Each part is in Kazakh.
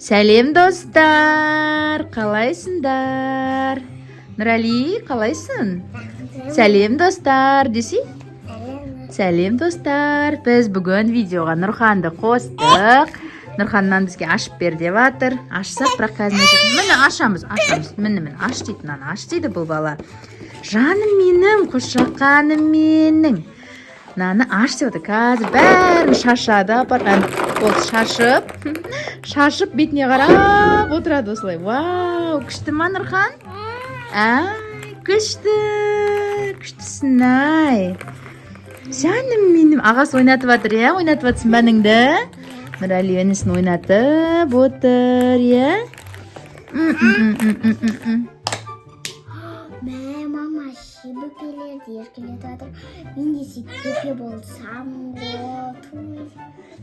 Сәлем, достар! Қалайсыңдар? Нұрали, қалайсың? Сәлем, достар, десей. Сәлем, достар! Біз бүгін видеоға Нұрханды қостық. Нұрхан мынаны бізге ашып бер деп жатыр. Ашсақ, бірақ қазір мына міне, ашамыз, ашамыз. Міне, міне, аш дейді, мынаны аш дейді бұл бала. Жаным менің, құшақаным менің. Мынаны аш деп жатыр. Қазір бәрін шашады, апар. Ол шашып, шашып, бетіне қарап отырады осылай. Вау, күшті ма, Нұрхан? Ай, күшті, күштісің ай. Жаным менің, ағасы ойнатып жатыр, иә? Ойнатып жатсың ба ініңді? Нұрәли інісін ойнатып отыр, иә? М, м, м, м, м, м, м. Мә, мама ше, бөпелерді еркелетіп жатыр. Мен де сөйтіп бөпе болсам ғой. Туй.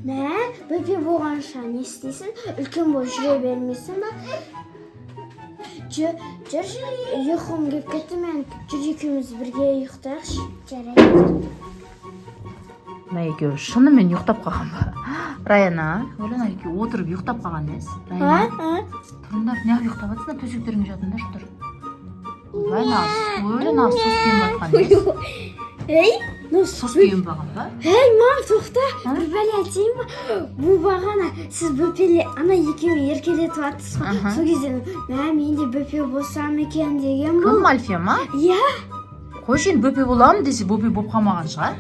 Мә, бөпе болғанша не істейсің? Үлкен болып жүре бермейсің ба? Жүр, жүр, ұйқым келіп кетті мен. Жүр, екеуміз бірге ұйықтайықшы. Жарайды. Мына екеуі шынымен ұйықтап қалған ба? Раяна, ойлана, екеуі отырып ұйықтап қалған емес. Раяна, тұрыңдар, неғып ұйықтап жатсыңдар? Төсектеріңе жатыңдаршы, тұр. Ойбай, мына сос күйін батқан емес. Ей, ну Сос күйін баған ба? Ей, мам, тоқта. А? Бір бәле айтайын ба? Бұл бағана сіз бөпеле ана екеуін еркелетіп жатырсыз ғой. Сол кезде, мә, мен де бөпе болсам екен деген бұл. Кім, Альфия ма? Иә. Қойшы енді, бөпе боламын десе, бөпе болып қалмаған шығар.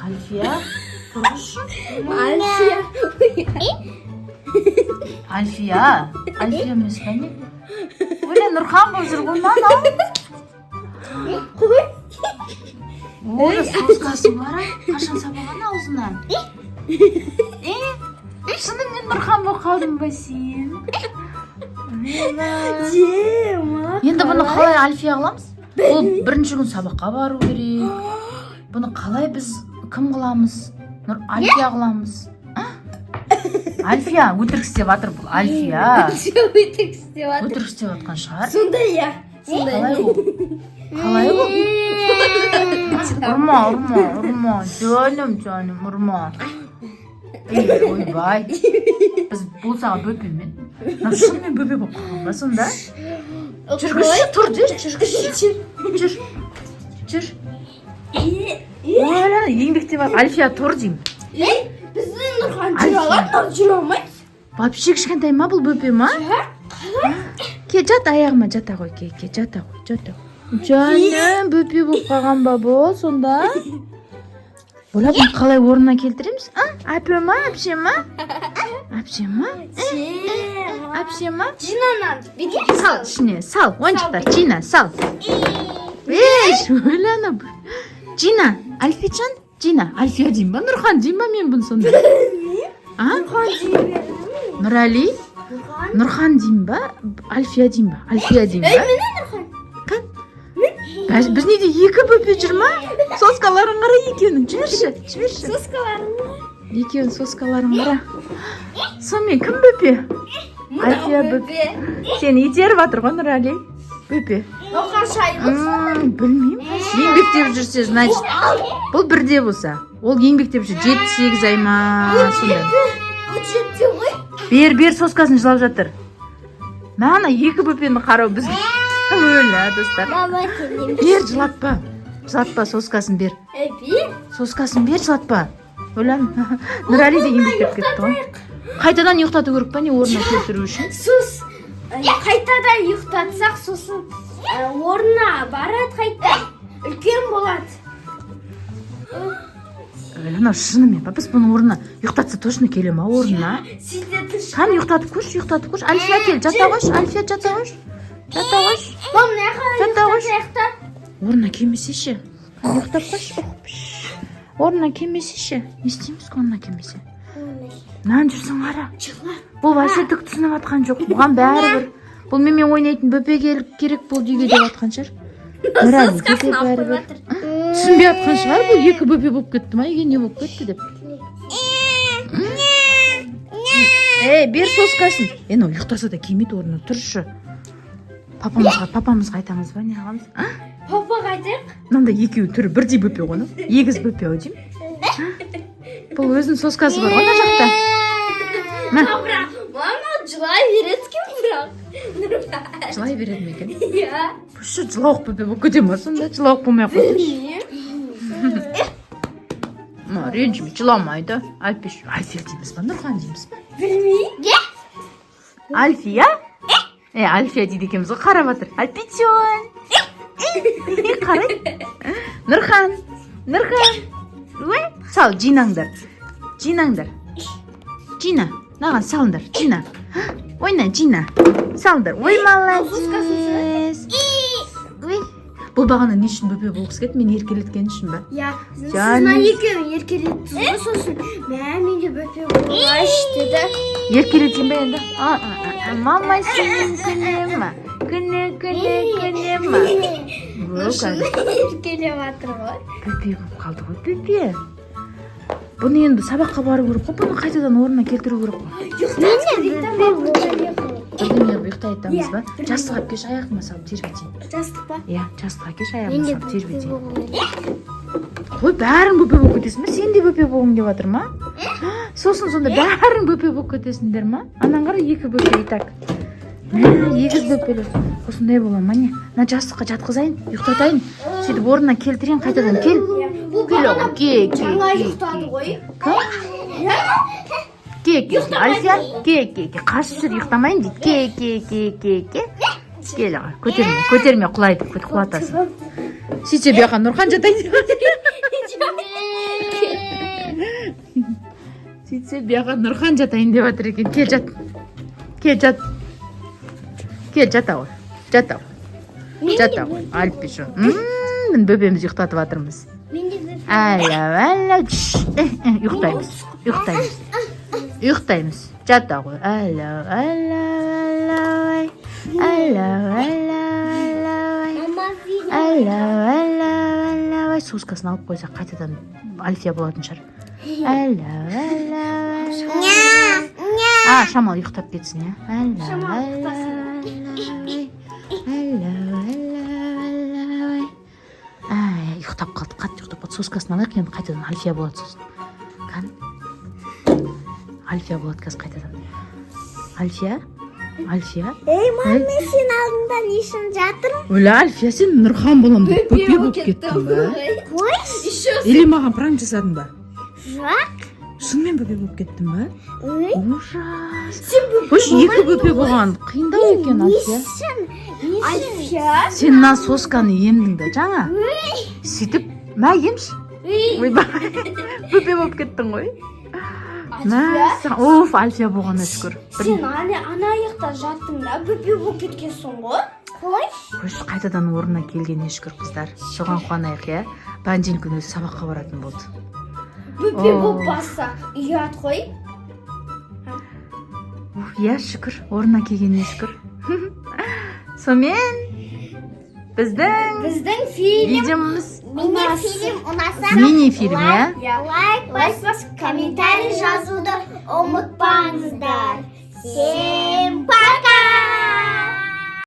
Альфия, тұрғызшы. Альфия. Альфия, Альфия емес па, не? Өле, Нұрхан болып жүр ғой мынау. Қой. Ой, соскасы бар ай, қашан сабаған аузынан? Е, шынымен Нұрхан болып қалдың ба сен? Ойбай. Же, ма. Енді бұны қалай Альфия қыламыз? Ол бірінші күн сабаққа бару керек. Бұны қалай біз кім қыламыз? Нұр Альфия қыламыз. А? Альфия өтірік істеп жатыр бұл Альфия. Өтірік істеп жатыр. Өтірік істеп жатқан шығар. Сондай, иә. Сондай. Қалай ол? Қалай ол? Ұрма, ұрма, ұрма. Жаным, жаным, ұрма. Ей, ойбай. Біз бұл саған бөпемен. Мынау шынымен бөпе болып қалған ба сонда? Жүргізші, тұр деші, жүргізші. Жүр. Жүр. Ой, еңбектеп жатыр. Альфия, тұр деймін. Ей, біздің Нұрхан жүре Альфия. алады, мынау жүре алмайды. Вообще кішкентай ма бұл, бөпе ма? Ке, жат аяғыма, жата ғой, ке, ке, жата ғой, жата ғой. Жаным, бөпе болып қалған ба бұл сонда? Оля, бұны қалай орнына келтіреміз? А? Әпе ма, әпше ма? Әпше ма? Әпше ма? Жинанан. Бүйтіп. Сал ішіне, сал, ойыншықтар, Жина, сал. Ей, ойлана. Жина, Альфичан, Жина, Альфия деймін ба, Нұрхан деймін ба мен бұны сонда? А? Нұрхан дей бердім. Нұрәли? Нұрхан. Нұрхан деймін ба, Альфия деймін ба? Альфия деймін Ей, ба? міне Нұрхан. Кән? Біз неде, екі бөпе жүр ма? Соскаларын қара екеуінің. Жіберші, жіберші. Соскаларын. Екеуінің соскаларын қара. Сонымен кім бөпе? Альфия бөпе. Сені итеріп жатыр ғой Нұрәли. Бөпе. Нұрхан шайып. Білмеймін. Еңбектеп жүрсе, значит, бұл бірде болса. Ол еңбектеп жүр, 7-8 ай ма, сондай. Бұл жетті ғой. Бер, бер соскасын, жылап жатыр. Мә, екі бөпені қарау бізге. Өлә, достар. Мама, сенен. Бер, жылатпа. Жылатпа, соскасын бер. Ей, бер. Соскасын бер, жылатпа. Өләм. Нұрәли де еңбектеп кетті ғой. Қайтадан ұйықтату керек па, не, орнына келтіру үшін? Сос қайтадан ұйықтатсақ, сосын орнына барады қайта. Үлкен болады. Өлә, мынау шынымен ба? Біз бұны орнына ұйықтатса, точно келе ма орнына? Сөйтетін. Кәне, ұйықтатып көрші, ұйықтатып көрші. Альфия, кел, жата қойшы, Альфия, жата қойшы. Жата қойшы. Мам, мына жаққа Жата қойшы. ұйықтатайық та. Орнына келмесе ше? Ұйықтап қойшы. Ох, пш. Орнына келмесе ше? Не істейміз орнына келмесе? Мынаны жүрсің, қара. Бұл вообще түк түсініп жатқан жоқ. Бұған бәрібір. Бұл менімен ойнайтын бөпе керек болды үйге деп жатқан шығар. Нұрәлиге де бәрібір. Түсінбей жатқан шығар бұл, екі бөпе болып кетті ма үйге, не болып кетті деп. Ей, бер соскасын. Е, мынау ұйықтаса да келмейді орнына, тұршы. Папамызға айтамыз ба, не қыламыз? А? Папаға айтайық. Мынандай екеуі түрі бірдей бөпе ғой, мынау. Егіз бөпе ау деймін. Бұл өзінің соскасы бар ғой мына жақта. Мә. Бірақ мама жылай береді екен бірақ. Жылай береді ме екен? Иә. Вообще жылауық бөпе болып кете ма сонда? Жылауық болмай ақ қойсыншы. Білмеймін. Ма, ренжіме, жыламайды. Альпиш, Альфия дейміз ба, Нұрхан дейміз ба? Білмеймін. Альфия? Е, Альфия дейді екенбіз ғой, қарап жатыр. Альпичон. Қарай. Нұрхан, Нұрхан. Ой, сал, жинаңдар. Жинаңдар. Жина, мынаған салыңдар, жина. Ойна, жина. Салыңдар. Ой, молодец. Ой. Бұл бағана не үшін бөпе болғысы келді? Мен еркелеткен үшін ба? Иә, сіз Жаным. мына екеуін еркелеттіңіз ғой, сосын мә, мен де бөпе болайыншы деді. Еркелетейін ба енді? А, а, а, а, мама сенің күні ма? Күні, күні, күні ма? О, кәдімгі Еркелеп жатыр ғой. Бөпе болып қалды ғой, бөпе. Бұны енді сабаққа бару керек қой, бұны қайтадан орнына келтіру керек қой. Мен де бөпе болайын. Бірдеңе қылып ұйықтайтамыз ба? Иә. Жастық алып келші, аяғыма салып тербетейін. Жастық па? Иә, жастық әкелші, Мен аяғыма де салып бөпе тербетейін. болайын. Қой, бәрің бөпе болып кетесің ба? Сен де бөпе болғың келіп жатыр ма? Сосын сонда бәрің бөпе болып кетесіңдер ма? Анан қара, екі бөпе и так. Мә, егіз бөпелер. Осындай бола ма, не? Мына жастыққа жатқызайын, ұйықтатайын. Сөйтіп орнына келтірейін қайтадан. Кел. Бұл Кел, бағана оғлым, кел, кел, жаңа кел, ұйықтады ғой. Ке, ке, ке, Альфия, ке, ке, ке. Қашып жүр, ұйықтамайын дейді. Ке, ке, ке, ке, ке. Кел, аға, көтерме, көтерме, құлайды, құлатасың. Сөйтсе, бұяққа Нұрхан жатайын деп жатыр. Сөйтсе, бұяққа Нұрхан жатайын деп жатыр екен. Кел, жат. Кел, жат. Кел, жата ғой. Жата ғой. Жата ғой. Альпишон. Міне, бөпемізді ұйықтатып жатырмыз. Мен де бөпе. Әлі, әлі, шш, ұйықтаймыз, ұйықтаймыз, ұйықтаймыз. Жата ғой. Әлі, әлі, әлі, әлі, әлі, әлі, Мама видео. әлі, әлі, әлі, ай, соскасын алып қойсақ, қайтадан Альфия болатын шығар. Әлі, әлі, әлі. А, шамал ұйықтап кетсін, иә. Әлі, Шамал әлі, ұйықтасын. әлі, әлі, әлі. Ай, ұйықтап қалды, қатты ұйықтап қалды. Соскасын алайық енді, қайтадан Альфия болады сосын. Кән. Альфия болады қазір қайтадан. Альфия? Альфия? Ей, мама, сен алдында не үшін жатырмын? Өлә, Альфия, сен Нұрхан боламын деп бөпе болып кеттің ба? Қойшы. Или маған пранк жасадың ба? Жоқ. Шынымен бөпе болып кеттің ба? Ой. Ужас. Қойшы, екі бөпе болған қиындау екен, Альфия. Несін? Альфия. Сен мына сосканы емдің да жаңа. Сөйтіп, мә, емші. Ойбай, бөпе болып кеттің ғой. Мәссаған, оф, Альфия болғанына шүкір. Сен ана аяқта жаттың да, бөпе болып кеткенсің ғой. Қойшы. Қойшы, қайтадан орнына келгеніне шүкір, қыздар. Соған қуанайық, иә. Понедельник күні өзі сабаққа баратын болды. Бөпе О. болып басса, ұят қой. Уф, иә, шүкір, орнына келгеніне шүкір. Сонымен біздің Біздің фильм видеомыз Мини-фильм ұнаса, мини фильм, иә. Иә. Лайк басып, комментарий жазуды ұмытпаңыздар. Всем пока!